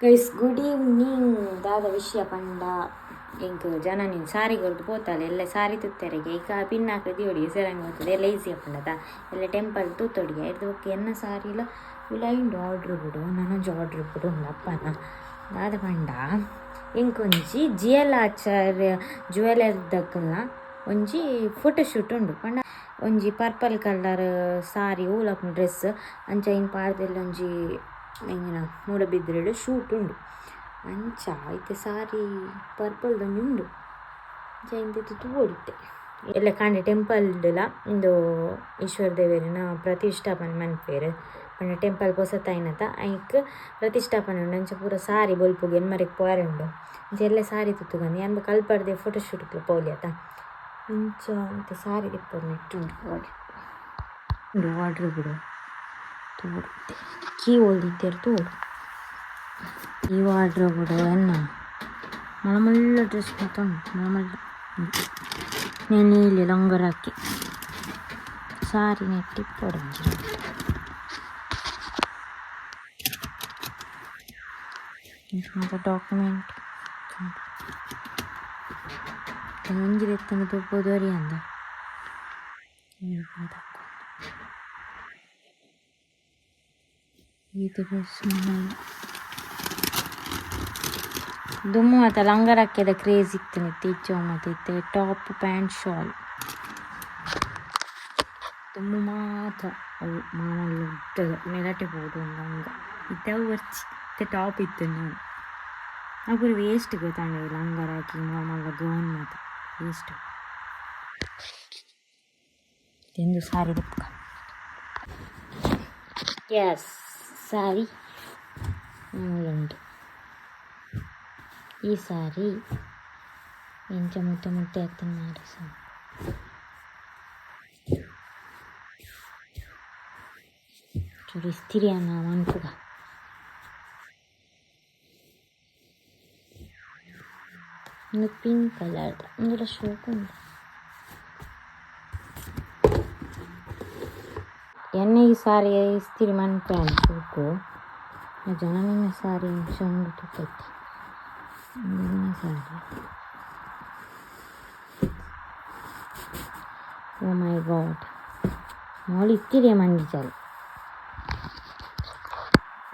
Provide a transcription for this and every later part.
Guys, good evening. ದಾದ ವಿಷಯ ಪಂಡ, ಎಂಕ್ ಜನನಿನ್ ಸಾರಿ ಕೊರ್ದು ಪೋತಾಲೆ. ಎಲ್ಲ ಸಾರಿ ತುತ್ತೆರೆಗೆ ಈಗ ಪಿನ್ನಾಕ ದಿಯೋಡಿ ಸೆರಂಗ್ ಹೋಗ್ತದೆ. ಎಲ್ಲ ಈಸಿ ಅಪ್ಪಂಡದ ಎಲ್ಲ ಟೆಂಪಲ್ ತೂತೊಡಿಗೆ ಇರ್ದು. ಬೊಕ್ಕ ಎನ್ನ ಸಾರಿಲ ಉಲಾಯಿಂಡು ಆರ್ಡ್ರ್ ಬಿಡು, ನನೊಂಜಿ ಆರ್ಡ್ರ್ ಬಿಡು ಉಂಡು ಅಪ್ಪನ. ದಾದ ಪಂಡ, ಎಂಕೊಂಜಿ ಜಿ ಎಲ್ ಆಚಾರ್ಯ ಜುವೆಲರ್ ದಕ್ಕಲ್ನ ಒಂಜಿ ಫೋಟೋಶೂಟ್ ಉಂಡು. ಪಂಡ ಒಂಜಿ ಪರ್ಪಲ್ ಕಲರ್ ಸಾರಿ ಓಲಪ್ನ ಡ್ರೆಸ್ ಅಂಚ ಇನ್ ಪಾರ್ದೆಲ್ಲ ಒಂಜಿ ಎಂಚಿನ ಮೂಡಬಿದ್ರೆಡ್ ಶೂಟ್ ಉಂಡು. ಅಂಚ ಇತ್ತೆ ಸಾರಿ ಪರ್ಪಲ್ದೊಂಜಿ ಉಂಡು. ಅಂಚ ಇಂದೆತ್ ತೂವೊಡಿತ್ತೆ. ಎಲ್ಲ ಕಾಂಡೆ ಟೆಂಪಲ್ಡ್ಲ ಇಂದು ಈಶ್ವರ ದೇವೆರೆನ ಪ್ರತಿಷ್ಠಾಪನೆ ಮನ್ಪುವೆರ್. ಪಂಡ ಟೆಂಪಲ್ ಪೊಸತಾಯಿನತ ಐಕ್ ಪ್ರತಿಷ್ಠಾಪನೆ ಉಂಡು. ಅಂಚ ಪೂರ ಸಾರಿ ಬೊಲ್ಪುಗು ಎನ್ಮರೆಗ್ ಪೋರೆ ಉಂಡು. ಅಂಚ ಎಲ್ಲ ಸಾರಿ ತುತ್ತುಗಂದು ಯಾನ್ ಬೊಕ ಅಲ್ಪರ್ದೆ ಫೋಟೋಶೂಟ್ಗ್ ಪೋಲಿ ಅತ. ಅಂಚ ಇತ್ತೆ ಸಾರಿ ದೆಪ್ಪೊಡು. ನೆಟ್ಟುಂಡು ಉಂಡು ಆರ್ಡ್ರ್ ಬಿಡು, ತೂವೊಡು. ಕೀ ಓಲ್ದಿತ್ತೆರ್ ತೂವೊಡು. ಈ ವಾರ್ಡ್ರೋಬ್ ಎನ್ನ ಮಲ್ಲ ಮಲ್ಲ ಡ್ರೆಸ್ ಮಾತ ಉಂಡು. ಮಲ್ಲ ಮಲ್ಲ ನೀಲಿ ಲಂಗರ ಹಾಕಿ ಸಾರಿ ನೆಟ್ಟಿಪ್ಪೊಡು ಒಂಜಿ. ಮಾತ ಡಾಕ್ಯುಮೆಂಟ್ ಒಂಜಿ ದೆತ್ತನ ದುಬ್ಬೊದೊರಿ ಅಂದ. ಈತ್ ಡ್ರೆಸ್ ದುಮ್ಮು ಮಾತ ಲಂಗರಕ್ಕೆದ ಕ್ರೇಜ್ ಇತ್ತು. ಇತ್ತೆ ಮಾತ ಇತ್ತೆ ಟಾಪ್, ಪ್ಯಾಂಟ್, ಶಾಲ್. ದುಮ್ಮು ಮಾತ ಅವು ಮಾಮಲ್ಲ ಉದ್ದದ ನೆಲಟೆ ಪೋಡು ಲಂಗ. ಇತ್ತೆ ಅವು ಬರ್ಚಿ. ಇತ್ತೆ ಟಾಪ್ ಇತ್ತು. ನಾವು ಅವು ಪೂರ ವೇಸ್ಟ್ ಗೊತ್ತಾಂಡ. ಲಂಗರಾಕಿ ಮಾಮಲ್ಲ ಗೌನ್ ಮಾತ ವೇಸ್ಟ್. ಎಂದು ಸಾರಿ ದೆಪ್ಪುಗ. ಎಸ್, ಸಾರಿ ಉಂಟು. ಈ ಸಾರಿ ಎಂಚ ಮುಟ್ಟೆ ಮುಟ್ಟೆ ಆಗ್ತದೆ ಮಾರೆ. ಸಾರಿ ಚೂರು ಇಸ್ತಿರಿ ಅನ್ನ ಮನ್ಪುಗ. ಉಂದು ಪಿಂಕ್ ಕಲರ್, ಇಂದುಲ ಶೋಕು ಉಂಡು. ಎಣ್ಣೆ ಈ ಸಾರಿ ಇಸ್ತಿರಿ ಮನ್ಪೆ ಶೋಕು. ಜನನಿನ ಸಾರಿ ಎಂಚ ಉಂಡು ತೂಕೈತಿ. ಇಂದಿನ ಸಾರಿ. ಓ ಮೈ ಗಾಡ್, ಮೋಲು ಇತ್ತಿರಿಯ ಮಂದಿಜಲ್.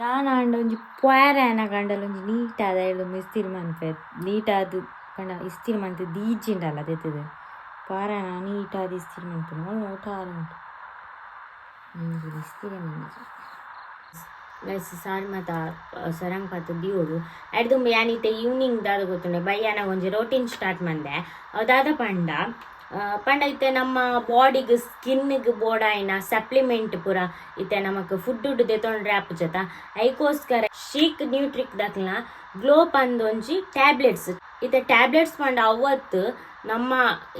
ಯಾನ್ ಆಂಡ ಒಂಜಿ ಪೊಯರೆ ಆನ ಕಂಡಲ ಒಂಜಿ ನೀಟ್ ಆದ ಇಸ್ತಿರಿ ಮನ್ಪೆ. ನೀಟ್ ಆದ್ ಪಂಡ ಇಸ್ತಿರಿ ಮಂತ್ ದೀಜಿಂಡಲ್ಲ ದೆತ್ತದು ಪೊಯರೆ ನೀಟ್ ಆದ್ ಇಸ್ತಿರಿ ಮನ್ಪುನು. ಅವ್ಲು ನೋಟ ಉಂಟು. ಒಂಜಿ ಇಸ್ತಿರಿ ಮಂಜಿ. ಗೈಸ್, ಸಾರಿ ಮಾತ ಸರಂಗ್ ಪತ್ತು ದಿಯೋಡು. ದುಂಬು ಯಾನ್ ಇತ್ತೆ ಈವ್ನಿಂಗ್ ದಾದ ಗೊತ್ತುಂಡೆ, ಬಯ್ಯಾನ ಒಂಜಿ ರೋಟೀನ್ ಸ್ಟಾರ್ಟ್ ಮಂದೆ. ಅವು ದಾದ ಪಂಡ ಪಂಡ ಇತ್ತೆ ನಮ್ಮ ಬಾಡಿಗ್ ಸ್ಕಿನ್ಗೆ ಬೋಡಾಯಿನ ಸಪ್ಲಿಮೆಂಟ್ ಪೂರ ಇತ್ತೆ ನಮಕ್ ಫುಡ್ ದೆತೊಂಡ್ರೆ ಆಪುಜತ. ಐಕೋಸ್ಕರ ಶೀಕ್ ನ್ಯೂಟ್ರಿಕ್ ದಕ್ಲ್ನ ಗ್ಲೋ ಪಂದ್ ಒಂಜಿ ಟ್ಯಾಬ್ಲೆಟ್ಸ್. ಇತ್ತೆ ಟ್ಯಾಬ್ಲೆಟ್ಸ್ ಪಂಡ ಅವತ್ತು ನಮ್ಮ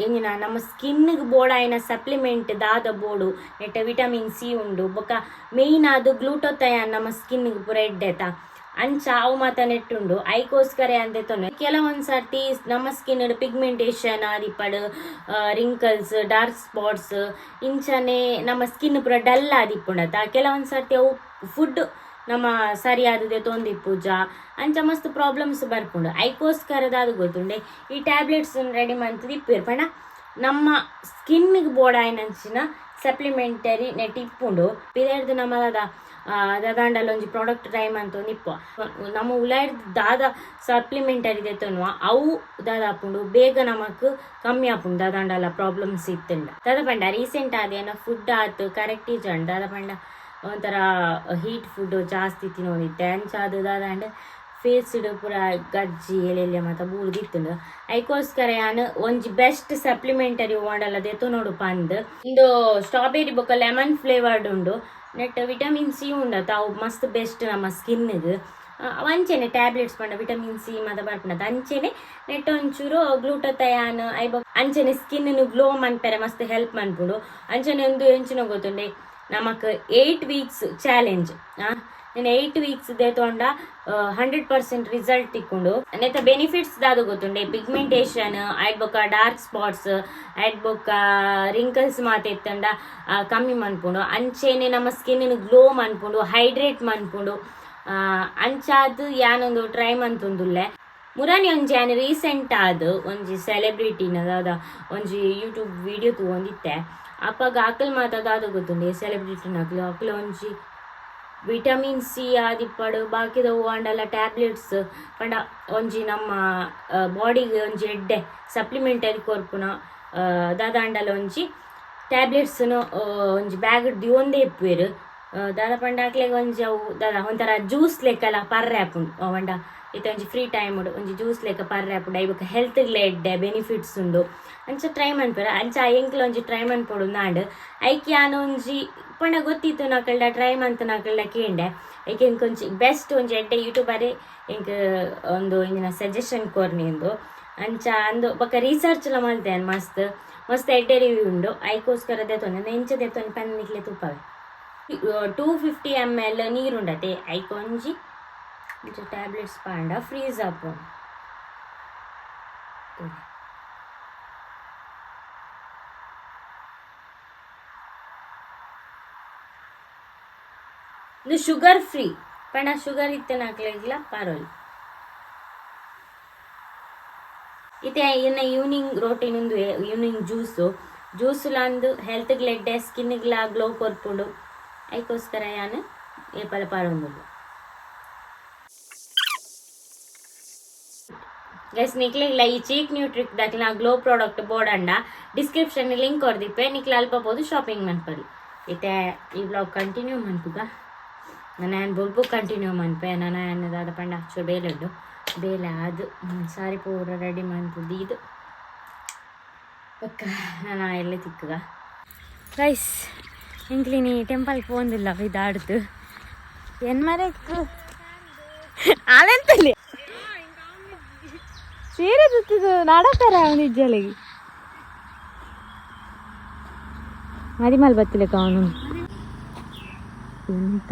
ಎಂಜಿನ ನಮ್ಮ ಸ್ಕಿನ್ಗೆ ಬೋಡಾಯಿನ ಸಪ್ಲಿಮೆಂಟ್ ದಾದ ಬೋಡು, ನೆಟ್ಟ ವಿಟಮಿನ್ ಸಿ ಉಂಡು. ಬೊಕ ಮೇಯ್ನ್ ಆದ್ ಗ್ಲೂಟೋಥಯಾನ್ ನಮ್ಮ ಸ್ಕಿನ್ಗೆ ಪೂರ ಎಡ್ಡೆತ. ಅಂಚ ಅವು ಮಾತ ನೆಟ್ಟುಂಡು. ಐಕೋಸ್ಕರ ಅಂದೆತೊಂಡು ಕೆಲವೊಂದು ಸರ್ತಿ ನಮ್ಮ ಸ್ಕಿನ್ ಪಿಗ್ಮೆಂಟೇಷನ್ ಆದಿಪ್ಪಡು, ರಿಂಕಲ್ಸ್, ಡಾರ್ಕ್ ಸ್ಪಾಟ್ಸ್, ಇಂಚನೆ ನಮ್ಮ ಸ್ಕಿನ್ ಪೂರ ಡಲ್ ಆದಿಪ್ಪುಂಡತ. ಕೆಲವೊಂದು ಸರ್ತಿ ಅವು ಫುಡ್ ನಮ್ಮ ಸರಿಯಾದದೆ ತೊಂದಿಪ್ಪುಜ. ಅಂಚ ಮಸ್ತ್ ಪ್ರಾಬ್ಲಮ್ಸ್ ಬರ್ಪುಂಡು. ಐಕೋಸ್ಕರ ದಾದ ಗೊತ್ತುಂಡೆ, ಈ ಟ್ಯಾಬ್ಲೆಟ್ಸ್ ರೆಡಿ ಮಂತುದು ಇಪ್ಪುವೆರ್. ಪಂಡ ನಮ್ಮ ಸ್ಕಿನ್ಗೆ ಬೋಡಾಯಿನಂಚಿನ ಸಪ್ಲಿಮೆಂಟರಿ ನೆಟ್ ಇಪ್ಪುಂಡು. ಪಿದಯ್ಡ್ದ್ ನಮ್ಮ ದಾದ ದಾದಾಂಡಲ ಒಂಜಿ ಪ್ರಾಡಕ್ಟ್ ಟ್ರೈ ಮಂತೊಂದು ಇಪ್ಪುವ. ನಮ್ಮ ಉಲಾಯಿಡ್ದ್ ದಾದ ಸಪ್ಲಿಮೆಂಟರಿ ದೆತೊನುವ, ಅವು ದಾದ ಆಪುಂಡು, ಬೇಗ ನಮಕ್ ಕಮ್ಮಿ ಆಪುಂಡು ದಾದಾಂಡಲ ಪ್ರಾಬ್ಲಮ್ಸ್ ಇತ್ತುಂಡ. ದಾದ ಪಂಡ, ರೀಸೆಂಟ್ ಆದ್ ಎನ್ನ ಫುಡ್ ಆತ್ ಕರೆಕ್ಟ್ ಇಜ್ಜಂಡ್. ದಾದ ಪಂಡ, ಒಂಥರ ಹೀಟ್ ಫುಡ್ ಜಾಸ್ತಿ ತಿನ್ನೋದಿತ್ತೆ. ಅಂಚಾದ್ ದಾದಾಂಡ, ಫೇಸ್ಡ್ ಪೂರ ಗಜ್ಜಿ ಎಲೆ ಮಾತ ಬೂರ್ದಿತ್ತುಂಡು. ಐಕೋಸ್ಕರ ಯಾನ್ ಒಂಜಿ ಬೆಸ್ಟ್ ಸಪ್ಲಿಮೆಂಟರಿ ಓಂಡಲ ದೆತೊನೊಡು ಪಂದ್. ಇಂದು ಸ್ಟ್ರಾಬೆರಿ ಬೊಕ ಲೆಮನ್ ಫ್ಲೇವರ್ಡ್ ಉಂಡು. ನೆಟ್ ವಿಟಮಿನ್ ಸಿ ಉಂಡತ, ಅವು ಮಸ್ತ್ ಬೆಸ್ಟ್ ನಮ್ಮ ಸ್ಕಿನ್ಗೆ. ಅಂಚೆನೆ ಟ್ಯಾಬ್ಲೆಟ್ಸ್ ಪಂಡ ವಿಟಮಿನ್ ಸಿ ಮಾತ ಬರ್ಪುಂಡತ. ಅಂಚೆನೆ ನೆಟ್ ಒಂಚೂರು ಗ್ಲೂಟೋಥಯಾನ್ I ಬೊಕ ಅಂಚೆನೆ ಸ್ಕಿನ್ ಗ್ಲೋ ಮನ್ಪೆರೆ ಮಸ್ತ್ ಹೆಲ್ಪ್ ಮನ್ಪುಂಡು. ಅಂಚೆನೆ ಒಂದು ಎಂಚಿನ ಗೊತ್ತುಂಡೆ, ನಮಕ್ 8 ವೀಕ್ಸ್ ಚಾಲೆಂಜ್. నేను 8 ವೀಕ್ಸ್ ದೆತೊಂಡ 100% ರಿಸಲ್ಟ್ ತಿಕ್ಕುಂಡು. ನೆತ್ತ ಬೆನಿಫಿಟ್ಸ್ ದಾದ ಗೊತ್ತುಂಡೆ, ಪಿಗ್ಮೆಂಟೇಷನ್ ಐಡ್ ಬೊಕ ಡಾರ್ಕ್ ಸ್ಪಾಟ್ಸ್ ಐಡ್ ಬೊಕ ರಿಂಕಲ್ಸ್ ಮಾತ ಇತ್ತಂಡ ಕಮ್ಮಿ ಮನ್ಪುಂಡು. ಅಂಚೆನೆ ನಮ್ಮ ಸ್ಕಿನ್ ಗ್ಲೋ ಮನ್ಪುಂಡು, ಹೈಡ್ರೇಟ್ ಮನ್ಪುಂಡು. ಅಂಚಾದ್ ಯಾನೊಂದು ಟ್ರೈ ಮಂತೊಂದುಲ್ಲೆ ಮುರಾನಿ ಒಂಜಿ ಯಾನ್ ರೀಸೆಂಟ್ ಆದ್ ಒಂಜಿ ಸೆಲೆಬ್ರಿಟಿನ ದಾದ ಒಂಜಿ ಯೂಟ್ಯೂಬ್ ವಿಡಿಯೋ ತೂವೊಂದಿತ್ತೆ. ಅಪಗ ಅಕಲ್ ಮಾತ ದಾದ ಗೊತ್ತುಂಡು ಸೆಲೆಬ್ರಿಟಿನ ಅಕ್ಲು ಅಕ್ಲು ಒಂಜಿ ವಿಟಮಿನ್ ಸಿ ಆದಿಪ್ಪಡು ಬಾಕಿದ ಆಂಡಲ ಟ್ಯಾಬ್ಲೆಟ್ಸ್ ಪಂಡ ಒಂಜಿ ನಮ್ಮ ಬಾಡಿಗೆ ಒಂಜಿ ಎಡ್ಡೆ ಸಪ್ಲಿಮೆಂಟರಿ ಕೊರ್ಪುನ ದಾದಾಂಡಲ ಒಂಜಿ ಟ್ಯಾಬ್ಲೆಟ್ಸ್ನು ಒಂಜಿ ಬ್ಯಾಗ್ ದಿವೊಂದೇ ಇಪ್ಪುವೆರ್. ದಾದ ಪಂಡ ಅಕ್ಲೆಗ್ ಒಂಜಿ ಅವು ದಾದ ಒಂಥರ ಜ್ಯೂಸ್ ಲೆಕ್ಕಲ ಪರ್ರೆ ಆಪುಂಡು. ಪಂಡ ಇತ್ತೆ ಒಂಜಿ ಫ್ರೀ ಟೈಮ್ ಒಂಜಿ ಜ್ಯೂಸ್ ಲೆಕ್ಕ ಪರ್ರೆ ಆಪುಂಡು, ಐಬೊಕ ಹೆಲ್ತ್ಗ್ಲ ಎಡ್ಡೆ ಬೆನಿಫಿಟ್ಸ್ ಉಂಡು ಅಂಚ ಟ್ರೈ ಮನ್ಪೆರ್. ಅಂಚ ಎಂಕ್ಲ ಒಂಜಿ ಟ್ರೈ ಮನ್ಪೊಡು ನಾಡ್ ಐಕ್ ಯಾನ್ ಒಂಜಿ ಪಂಡ ಗೊತ್ತಿತ್ತು ನಕಲ್ಡ ಟ್ರೈ ಮಂತುನಕಲ್ಡ ಕೇಂಡೆ. ಐಕ್ ಎಂಕ್ ಒಂಜಿ ಬೆಸ್ಟ್ ಒಂಜಿ ಎಡ್ಡೆ ಯೂಟ್ಯೂಬರೇ ಎಂಕ್ ಒಂದು ಇಂಚಿನ ಸಜೆಷನ್ ಕೊರ್ನಿಂದು. ಅಂಚ ಅಂದು ಬೊಕ ರಿಸರ್ಚ್ ಲ ಮಲ್ತೆ ಮಸ್ತ್ ಮಸ್ತ್ ಎಡ್ಡೆ ರಿವ್ಯೂ ಉಂಡು, ಐಕೋಸ್ಕರ ದೆತೊಂದೆ. ಎಂಚ ದೆತೊಂದು ಪಂದ್ ನಿಕ್ಲೆ ತೂಪವೆ. 250 ml ನೀರುಂಡತೆ, ಐಕ್ ಒಂಜಿ ಇಂಚ ಟ್ಯಾಬ್ಲೆಟ್ಸ್ ಪಾಂಡ ಫ್ರೀಸ್ ಆಪುಂಡು. ಇದು ಶುಗರ್ ಫ್ರೀ ಪಂಡ ಶುಗರ್ ಇತ್ತಿನಕ್ಲೆಗ್ಲ ಪರೋಲಿ. ಇತ್ತೆ ಎನ್ನ ಈವ್ನಿಂಗ್ ರೋಟೀನ್ ಉಂದುವೆ. ಈವ್ನಿಂಗ್ ಜ್ಯೂಸು ಜ್ಯೂಸುಲ ಅಂದ್ ಹೆಲ್ತ್ಗ್ಲ ಎಡ್ಡೆ, ಸ್ಕಿನ್ಗ್ಲ ಗ್ಲೋ ಕೊರ್ಪುಂಡು. ಐಕೋಸ್ಕರ ಯಾನ್ ಏಪಲ ಪಾಡೊಂದುಲ್ಲೆ. ಗೈಸ್, ನಿಕ್ಲೆಗ್ಲ ಈ ಚೀಕ್ ನ್ಯೂಟ್ರಿಕ್ ದಕ್ಲೆನ ಗ್ಲೋ ಪ್ರಾಡಕ್ಟ್ ಬೋಡಂಡ ಡಿಸ್ಕ್ರಿಪ್ಷನ್ ಲಿಂಕ್ ಕೊರ್ದಿಪ್ಪೆ, ನಿಕ್ಲೆ ಅಲ್ಪ ಪೋದು ಶಾಪಿಂಗ್ ಮನ್ಪೊಲಿ. ಇತ್ತೆ ಈ ವ್ಲಾಗ್ ಕಂಟಿನ್ಯೂ ಮನ್ಪುಗ. ನಾನು ಬೊಲ್ಪು ಕಂಟಿನ್ಯೂ ಮನ್ಪೆ. ನಾನು ದಾದ ಪಂಡ ಚೂರು ಬೇಲೆ ಉಂಡು, ಬೇಲೆ ಅದು ಸಾರಿ ಪೂರ ರೆಡಿ ಮನ್ಪು ದೀದು ಬೊಕ್ಕ ನಾನು ಎಲ್ಲೆ ತಿಕ್ಕುಗ. ಗೈಸ್, ಎಂಕ್ಲಿನಿ ಟೆಂಪಲ್ ಪೋಂದಿಲ್ಲ ಇದಾಡ್ದು ಏನ್ ಮರಕ್ ಆಲೆಂತಲ್ಲಿ ಸೀರೆ ಸುತ್ತಿದ್ದು ನಡಪರ ಅವನಿಜ್ಜಲಿಗೆ ಮದಿಮಲ್ ಬತ್ತಿಲೆಕ್ಕ ಅವನು ಎಂತ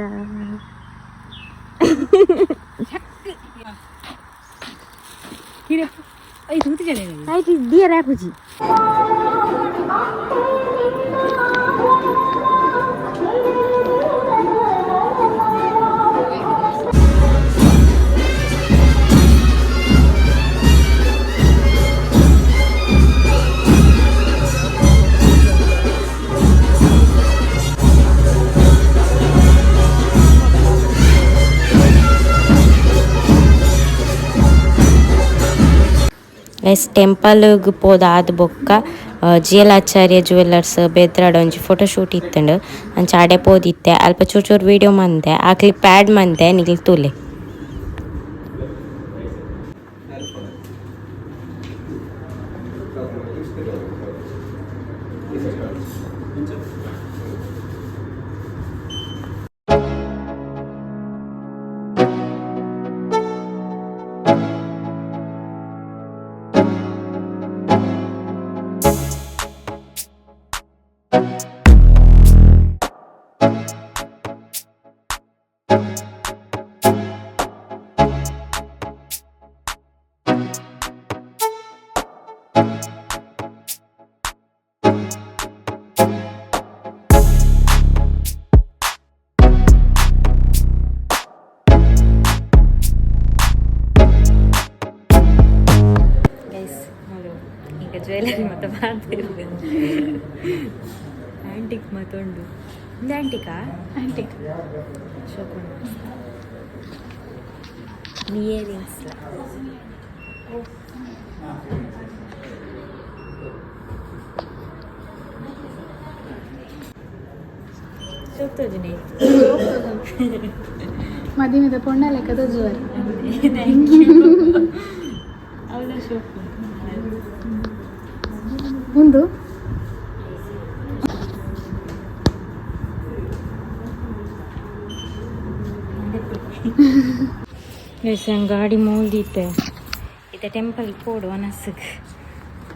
ಆಯ್ತು ದಿಯರ್ ಆಪುಜಿ. ಎಸ್, ಟೆಂಪಲ್ಗ್ ಪೋದು ಬೊಕ್ಕ ಜಿ ಎಲ್ ಆಚಾರ್ಯ ಜುವೆಲ್ಲರ್ಸ್ ಬೆದ್ರಾಡ್ ಒಂಜಿ ಫೋಟೋ ಶೂಟ್ ಇತ್ತುಂಡು, ಅಂಚ ಆಡೆ ಪೋದಿತ್ತೆ. ಅಲ್ಪ ಚೂರು ಚೂರು ವೀಡಿಯೋ ಮಂದೆ, ಆ ಕ್ಲಿಪ್ ಆ್ಯಡ್ ಮಂದೆ, ನಿಗ್ಲ್ ತೂಲೆ. ಈಗ ಜ್ಯುವೆಲರಿ ಮತ್ತೆ ಮಾಡ್ತಿರೋದು ಆ್ಯಂಟಿಕ್ ಮತ್ತೊಂಡು ಒಂದು ಆ್ಯಂಟಿಕಾ ಆಂಟಿಕ್. ಶೋಕುಂಡು ಇಯರಿಂಗ್ಸ್. ಶೋಕ್ ತೋಜುನೆ. ಮದಿಮೆದ ಪೊಣ್ಣ ಲೆಕ್ಕದ ಜುವರ್. Thank you. ಅವಳ ಶೋಕ್. ಉಂದು ಗಾಡಿ ಮೂಲ್ದಿತ್ತೆ. ಇತ್ತೆ ಟೆಂಪಲ್ ಪೋಡು ವನಸ್ಗ್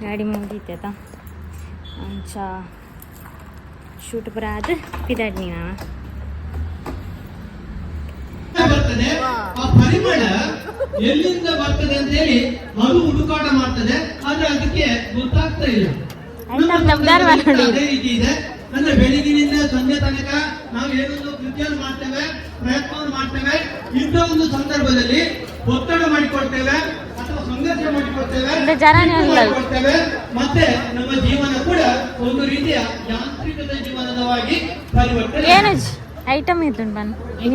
ಗಾಡಿ ಮೂಲ್ದಿತ್ತೆ ತ. ಅಂಚ ಶೂಟ್ ಪೂರ ಆದ್ ಪಿದಾಡ್ನಿ ನಾ. ಬರ್ತದೆ. ಆ ಪರಿಮಳ ಎಲ್ಲಿಂದ ಬರ್ತದೆ ಅಂತ ಹೇಳಿ ಅದು ಹುಡುಕಾಟ ಮಾಡ್ತದೆ, ಆದ್ರೆ ಅದಕ್ಕೆ ಗೊತ್ತಾಗ್ತಾ ಇಲ್ಲ. ಆಯ್ತಾ, ನಮ್ಮ ನಮ್ದಾರ್ ಸಂಸಾರದಲ್ಲಿ ಮಾಡಿ. ಅದೇ ರೀತಿ ಇದೆ. ಅಂದ್ರೆ ಬೆಳಗಿನಿಂದ ಸಂಜೆ ತನಕ ನಾವು ಏನೊಂದು ಕೃತಿಯನ್ನು ಮಾಡ್ತೇವೆ, ಪ್ರಯತ್ನವನ್ನು ಮಾಡ್ತೇವೆ. ಇಂಥ ಒಂದು ಸಂದರ್ಭದಲ್ಲಿ ಒತ್ತಡ ಮಾಡಿಕೊಳ್ತೇವೆ ಅಥವಾ ಸಂಘರ್ಷ ಮಾಡಿಕೊಳ್ತೇವೆ, ಅಂದ್ರೆ ಜನನೇ ಸಿಟ್ಟು ಅಲ್ಲ. ಮಾಡಿಕೊಳ್ತೇವೆ. ಮತ್ತೆ ನಮ್ಮ ಜೀವನ ಕೂಡ ಒಂದು ರೀತಿಯ ಯಾಂತ್ರಿಕದ ಜೀವನದವಾಗಿ ಪರಿವರ್ತನೆ. ಏನು ಐಟಮ್ ಇತ್ತು ಬನ್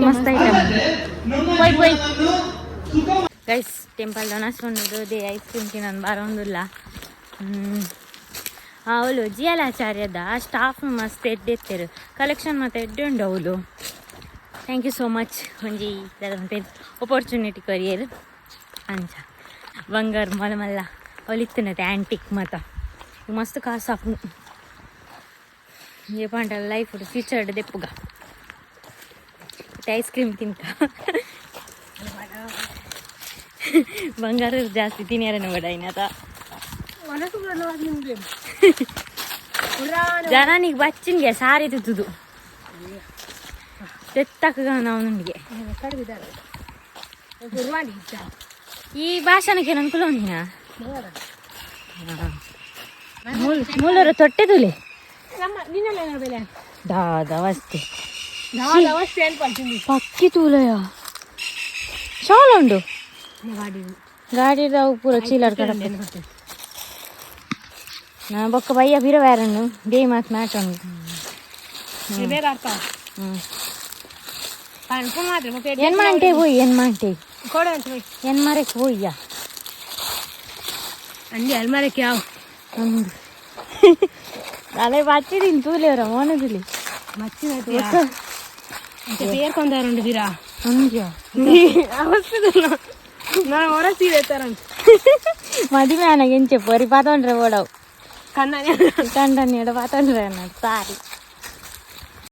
ಮಸ್ತ್ ಐಟಮ್. ಹಾಗಾದ್ರೆ ನಮ್ಮ ಹೋಯ್ ಹೋಯ್. ಜೀವನವನ್ನು ಸುಖ ಗೈಸ್, ಟೆಂಪಲ್ ಉಂಡು they ice cream ತಿನ್ನೋದು ಬಾರೊಂದುಲ್ಲ. ಅವಳು ಜಿ ಎಲ್ ಆಚಾರ್ಯದ ಸ್ಟಾಫ್ ಮಸ್ತ್ ಎಡ್ಡೆತ್ತೆರು, ಕಲೆಕ್ಷನ್ ಮತ್ತೆ ಎಡ್ಡೆ ಉಂಡು ಅವಳು. Thank you so much ಒಂಜಿ ಅಪರ್ಚುನಿಟಿ ಕೊರಿಯರ್. ಅಂಚ ಬಂಗಾರ ಮಲ್ಲ ಮಲ್ಲ ಅವಳು ಇತ್ತಿನತೆ ಆ್ಯಂಟಿಕ್ ಮತ ಮಸ್ತ್ ಕಾಸು ಆಪುಂಡು. ಏಪಾಂಡ ಲೈಫ್ ಫ್ಯೂಚರ್ ದೆಪ್ಪುಗ ಐಸ್ ಕ್ರೀಮ್ ತಿಂತ ಬಂಗಾರ ಜಾಸ್ತಿ ತಿನ್ಯಾರನ ಬಡ. ಜನನಿಗೆ ಬಚ್ಚಿನ್ಗೆ ಸಾರಿ ತುತ್ತುದು ತೆತ್ತಕ್ಕ ನಾವು. ಈ ಭಾಷಣಕ್ಕೆ ಅನುಕೂಲ ಒಂದಿನ ಮೂಲರ ತೊಟ್ಟೆ ತುಲೆ ದಾದ ವಸ್ತಿ ಪಕ್ಕಿ ತೂಲಯ ಶಾಲ್ ಉಂಡು ಗಾಡಿ ಪೂರ ಚೀಲರ್ ಕಡೆ. ನಾ ಬೊಕ್ಕ ಬಯ್ಯ ಬಿರ ಬೇರನ್ನು they ಮಾತು ಮಾಟನ್ನು. ಏನ್ ಮಾಡ್ತೇ ಹೋಯ್, ಏನ್ ಮಾಡ್ತೇ? ಏನ್ ಮಾರಕ್ಕೆ ಹೋಯ್ಯ? ಅಂಡಿ ಅಲ್ಮಾರಕ್ಕೆ ಯಾವ ಅಲೆ ಬಚ್ಚಿದೀನಿ ತೂಲೆಯವರ ಮೋನದಲ್ಲಿ. ಮಚ್ಚಿನ ಪೇರ್ಕೊಂಡಾರುಂಡು ಬಿರಾ. ಅಂದ್ಯಾ? ನಾನು ಹೊರ ಸೀರೆ ತರಂಡು. ಮದುವೆ ಆನಾಗ ಎಂಚೆ ಪೊರಿ ಪಾತೊಂಡ್ರೆ ಓಡವು. ಕನ್ನಡ. ಕಂಡನ್ನಿಡ ಪಾತೊಂಡ್ರೆ ಅನ್ನ ಸಾರಿ.